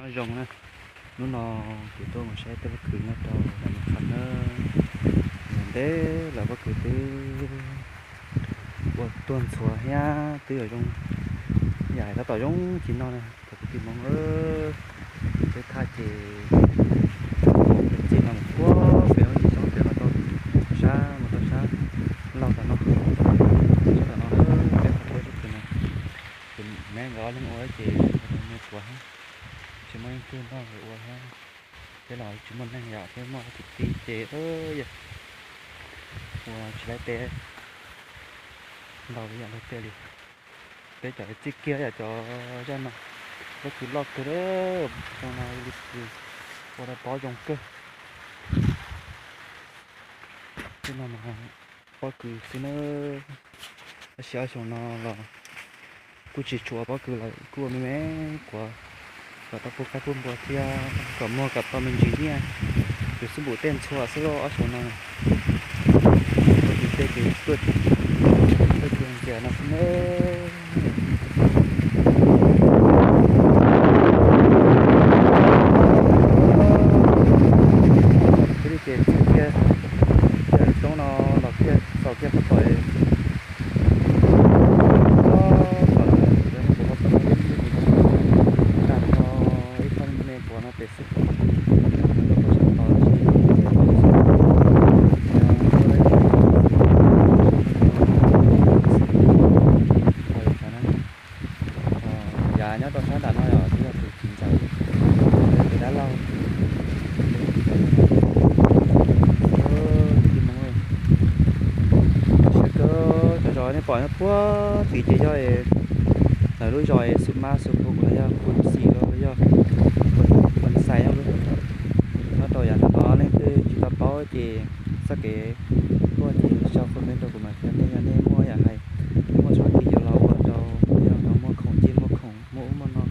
Nyob zoo na, hnub no kuv tuaj mus saib tej pob kws nyob rau Las Mus Kham na. Ntev lawm pob kws twb ua tuag ntxhuav thiab twb yuav zoo, yam tab tom zoo tsis no na. Thaum kuv tig moo peb thaj ces mus pem txij no mus puag pem lub yim xyoob pem los rau sab, mus rau sab laug tom no, sab tom no peb qhov peb pob kws no. Ces me nkawd ob leeg ua ces ua rau me puav thiab, tsis muaj leej twg nrog nkawd ua thiab. Peb los tsis muaj neeg yom, peb muaj kwv tij ces yog ua tsis laib teb ntau li yam luag tej li. Peb cov txij kiag yam cov zaj no, pob kws loj kawg, zoo no li kws ua rau pob zoo kawg. Tej no mas pob kws xwb na, tab sis ob xyoos no los kuj tsis tshua pob kws lawm, kuj ua me me kuav kom tau pub qaib pub npua thiab kom muag kom tau me ntsis nyiaj. Yus xub npum tej ntxhua xwb lauj ob xyoos no. Pob kws tej ces tuaj, tuaj ntxias no xwb na. Thiaj li ces txij kiag, kiag roob no los kiag txaus kiag pob tawm, pob tawm, tag nrho ib thaj me puav no pem xwb. Nyob rau pem sab tod ces yav nyob rau sab nram no yog twb yog tus txiv ntxawm, tus dab laug, siab kawg. Cov zos nej pom nyob puag tid ces yog lawv lub zos Xub Mab Xub Phu los yog Phu Xim los yog Phu Xais no. Nyob rau yav nram no leej twg tsis tau paub ces txoj kev tuaj ces sau comment rau kuv mas thiaj nej, yog nej muaj yam hais, nej muaj txhua kev yuav los ua rau, yog no muaj khoom ncig muaj khoom muaj ub muaj no.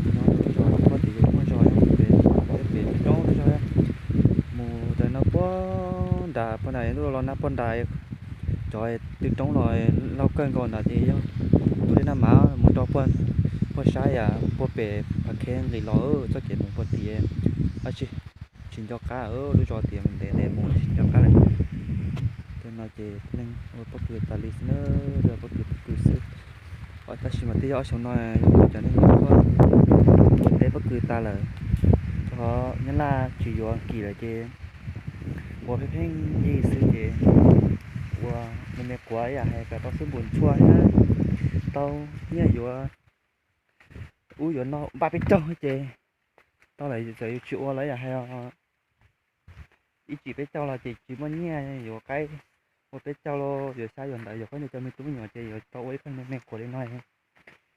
Nyob rau lub zos no puag tid ces muaj zos nyob pem, pem roob zog mus ntawm no puag nram, puag nram lub los nag puag nram, cov twg roob los lauj kawg nkaus ntawd ces yog tus dej Naj Mav mus rau puag sab yam puag pem Phav Khej nqis los txoj kev mus puag tid. Tab sis tsis nco qab, lub zos tias ntev ntev mus tsis nco qab lawm. Tej no ces peb ua pob kws tas li xwb na, ua pob kws pob kws xwb. Tab sis mas twb yog ob xyoos no yog cov neeg tuaj ua teb pob kws tas lawm, rau qhov Nyab Laj tsis yuav kim lawm ces ua pheej pheej yig xwb ces ua me me quav ib yam hais kom tau xub npum ntxhua thiab tau nyiaj yuav ub yuav no npaj peb caug ces tau lawm txawm yus tsis ua los ib yam hais ib tsim peb caug los ces tsis muaj nyiaj yuav qaib, ua peb caug los yuav xyab yuav ntawv yuav khaub ncaws cov me tub me nyuam ces yuav tau ua ib qho me me quav li no,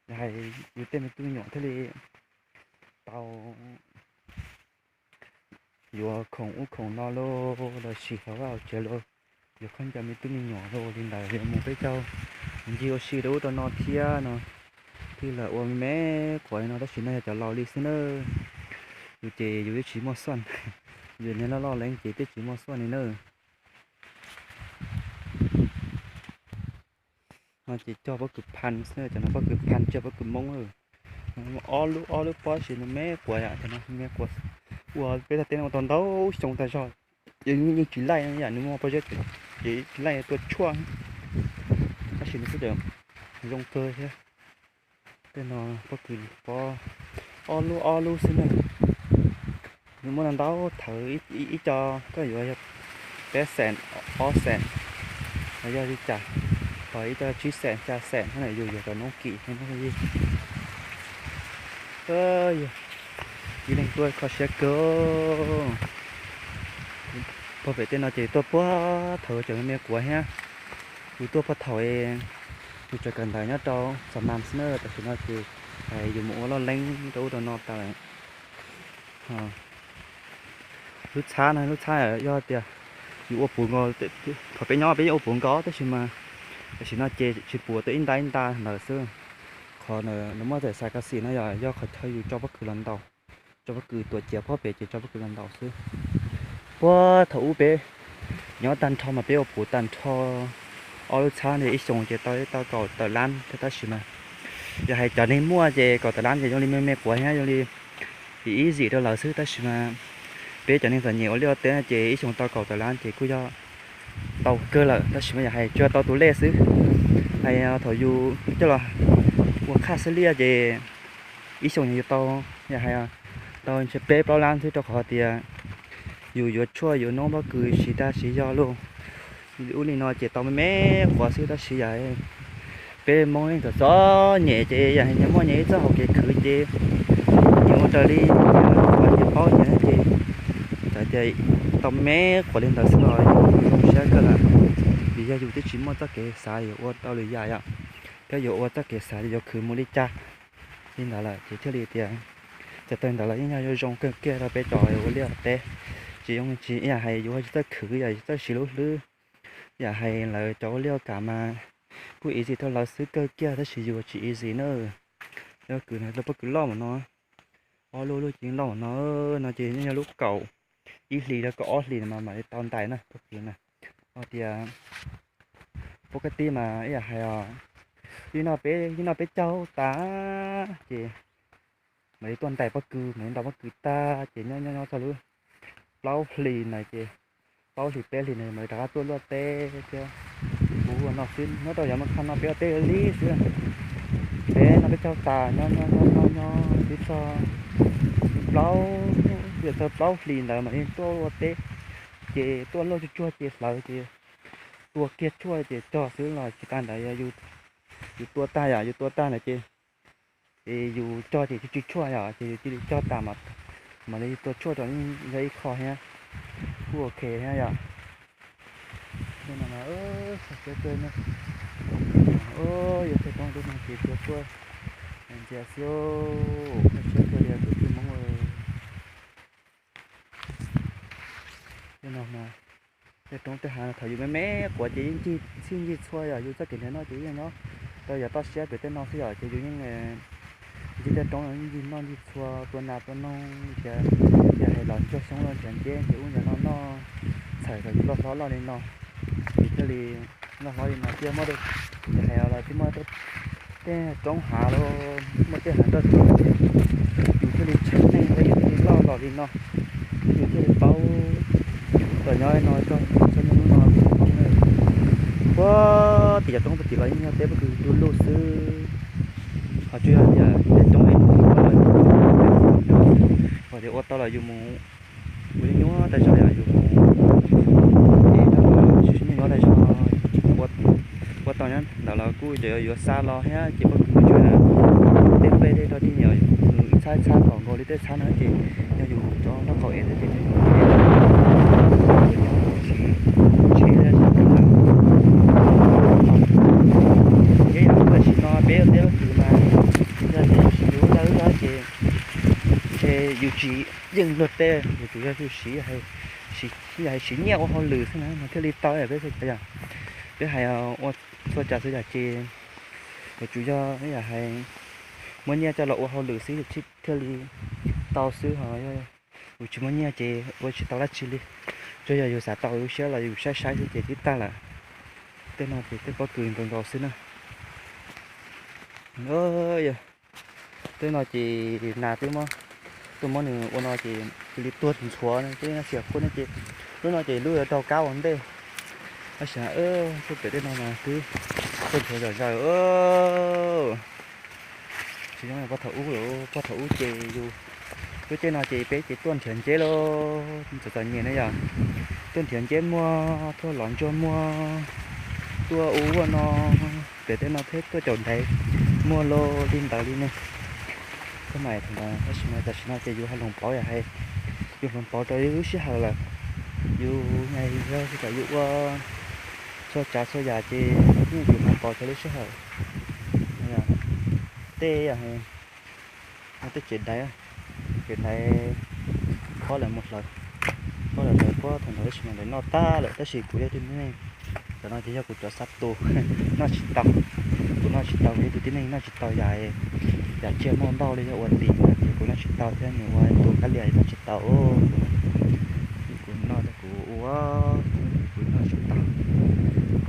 yog hais yus tej me tub me nyuam thiaj li tau yuav khoom ub khoom no lauj, los sis haus vaj haus tsev lauj, yuav khaub ncaws me tub me nyuam lauj li ntawd yuav mus peb caug ncig ua si rau ub rau no thiab no. Twb lam ua me me quav li no tab sis no yog cov laus li xwb na. Yus ces yus twb tsis muaj xuaj, yus niag loj loj leej ces twb tsis muaj xuaj li na. No ces cog pob kws phan xwb, cov no pob kws phan tsis yog pob kws Hmoob. Ob lub ob lub pob sis me me quav yom, cov no me me quav ua peb teb no ua tau ntau xyoo tag zog, ces yeej tsis laij yam nws muaj pob zeb ces tsis laij tuaj tshuaj, tab sis nws kuj tseem zoo kawg thiab. Tej no pob kws pob ob lub ob lub xwb na. Nws muaj ntau thawv, ib co koj yuav yog peb xees, ob xees, los yog li cas, ho ib co tsib xees xya xees, yus yuav cov noob kim no. Ib leeg tuaj kho siab kawg. Puag pem tej no ces tuaj puag thaum tseem me me quav thiab. Yus tuaj puag thaum yus tseem kawm ntawv nyob rau Xam Mas xwb na, tam sim no ces yus mus ua loj leeb rau ub rau no tas lawm. Lub txhab no, lub txhab yog tias yus ua puv nkaus, thaum peb nyob peb yeej ua puv nkaus tab sis mas tam sim no ces tsis puv, tuaj ib nta ib nta ntawd xwb. Qhov nws muaj txais xav kas xim no yog, yog qhov chaw yus tso pob kws los ntaus, tso pob kws tuam ciav puag pem ces tso pob kws los ntaus xwb. Puag thaum ub peb nyob tag nrho mas peb ua puv tag nrho ob lub txhab ntawd ib xyoos ces tau tau kaum tawm lab thiab tab sis mas yog hais cov neeg muaj ces kaum tawm lab ces zoo li me me quav thiab zoo li ib yim rau lawv xwb, tab sis mas peb cov neeg txom nyem ua liaj ua teb ces ib xyoos tau kaum tawm lab ces kuj yog tau kawg lawm, tab sis mas yam hais tsuas tau tus lej xwb. Hais thaum yus coj los ua qhaj xwb liaj ces ib xyoos yus tau, yam hais tau ntshe peb plaub lab xwb, rau qhov tias yus yuav tshuaj yuav noob pob kws siv dag siv yog lauj. Ub li no ces tau me me quav xwb, tab sis yam peb Hmoob leej txom txom nyem ces yam hais nyias muaj nyias ib txoj hauv kev khwv ces nyias ua raws li qhov nyias paub nyias ces txawm tias tau me me quav li ntawd xwb los zoo siab kawg lawm, vim yog yus twb tsis muaj txoj kev xav yuav ua tau lwm yam yom, thiab yuav ua txoj kev xav yuav khwv mus li cas li ntawd lawm ces thiaj li tias txawm tau li ntawd los yeej yog yuav zoo kawg kiag rau peb cov ua liaj ua teb. Tsis zoo tsis yam hais yus tsis txawj khwv yom, yus txawj siv lub hlwb. Yam hais lawv cov ua liaj ua kam mas kuj easy rau lawv xwb kawg kiag, tab sis yus tsis easy na. Lub pob kws no, lub pob kws loj mas no, ob lub lub cev loj mas no, no ces yeej yog lub kaum ib hlis rau kaum ob hlis no mas mam li tau ntais na pob kws na. Ho tias pob kab tib mas ib yam hais os, yeej noj peb, yeej noj peb caug tas ces mam li tuaj ntais pob kws, mam li ntais pob kws tag ces nyob nyob nyob txog lub plaub hlis na ces, plaub hlis peb hlis na mam li rov qab tuaj luaj teb thiab. Kuv ua no xwb, nyob rau yav no qhov no peb ua teb li xwb. Peb noj peb caug tas nyob nyob nyob nyob nyob twb txog plaub, twb txog plaub hlis ntawd mam li tuaj ua teb, ces tuaj luaj tsuag tsuag ces hlawv ces tua kiag tshuaj ces cog xwb los tsis tas ntawd yus tua tag yom, yus tua tag ntawd ces yus cog ces tsw tsw tshuaj yom, ces yus cia li cog tas mam li tua tshuaj rau yog ib qho thiab, kuj ok thiab yom. Yog tej roob tej no ces tuaj tuaj ntxias xwb, koj siab kawg li tus tij Hmoob. Tej no, tej roob tej hav no thaum yus me me quav ces yeej ncig txhij ncig txhua yom, yus txoj kev nrhiav noj ces yeej nyob rau yav toj siab pem tej no xwb yom, ces yus yeej ncig tej roob no ncig noj ncig txhua tua nas tua noog, ces yog hais los ncog xyoob los nrhiav nceb ces ub nrhiav no noj txhawm kom yus loj hlob loj li no, ces thiaj li loj hlob li no thiaj muaj, yog hais los thiaj muaj tej roob hav los muaj tej hav nroj tsuag ces yus thiaj li tsheej neeg thiab yus thiaj li loj los li no, yus thiaj li paub. Los nyob no txog niaj hnub no, puag tim cov roob puag tim los yeej yog teb pob kws du lug xwb, ho tsuas yog tias tej roob es ua tias ua tau los yus mus, kuv yeej nyuaj tag zog yom, yus mus es tag los tsis nyuaj nyuaj tag zog, ua tau nyob ntawd los kuj cov yuav xa los thiab ces pob kws tsuas teb nplej tej rau tij niam txhab txhab kom nkaus li tej txhab no ces yog yus cov nraub qaum es thiab ces yog yus tsheb thiab tsheb yam tam sim no peb ua teb pob kws mas yog tias yus siv yus lub zog ces ntshe yus tsis yeej luag tej, yus tsuas yog yus siv, yog hais siv nyiaj ua hauj lwm xwb na mas thiaj li tau peb txhua cov yam. Peb hais ua txhua tsav txhua yam ces yuav tsum yog yam hais muaj nyiaj coj los ua hauj lwm xwb thiaj li tau xwb, ho yus tsis muaj nyiaj ces ua tsis tau dab tsi li. Tsuas yog yus xav tau lub siab los yus saib saib xwb ces twb tag lawm. Tej no ces tej pob kws nkaus nkaus xwb na. Tej no ces nas twb muab, tuaj muab nws ua no ces cia li tuag ntxhuav no ces no xiam quaj no ces lub no ces lub yuav raug kab ua ntej. Tab sis tuaj pem tej no mas twb tuag ntxhuav zom zaws. Tsis zoo li pog thaum ub lawm, pog thaum ub ces yus, lub caij no ces peb ces tuaj nrhiav nceb lauj, txom txom nyem na yom. Tuaj nrhiav nceb muag, tuaj lov ntsuag muag, tuaj ua ua no, pem tej no thiab tuaj caum ntaiv muag lauj, li ntawd li ne. Tab sis mas tam sim no ces yus ho hloov pauv yam hais, yus hloov pauv rau yus lub sij hawm lawm. Yus hais yog tsis kom yus ua txhua tsav txhua yam ces yeej yus hloov pauv rau lub sij hawm. Tej yam hais tej tsev daiv, tsev daiv khob lawv mus hlawv, khob lawv hlawv puag thaum ntawd tab sis mas lawv noj tag lawm tab sis kuv yog ib tug neeg, tam no ces yog kuv cov xab tus noj tsis tau. Kuv noj tsis tau, kuv yog ib tug tib neeg noj tsis tau yam, yam tsiaj muaj npauj li yog ua tis no ces kuv noj tsis tau thiab nws ua tus kab lias noj tsis tau. Kuv noj kuv ua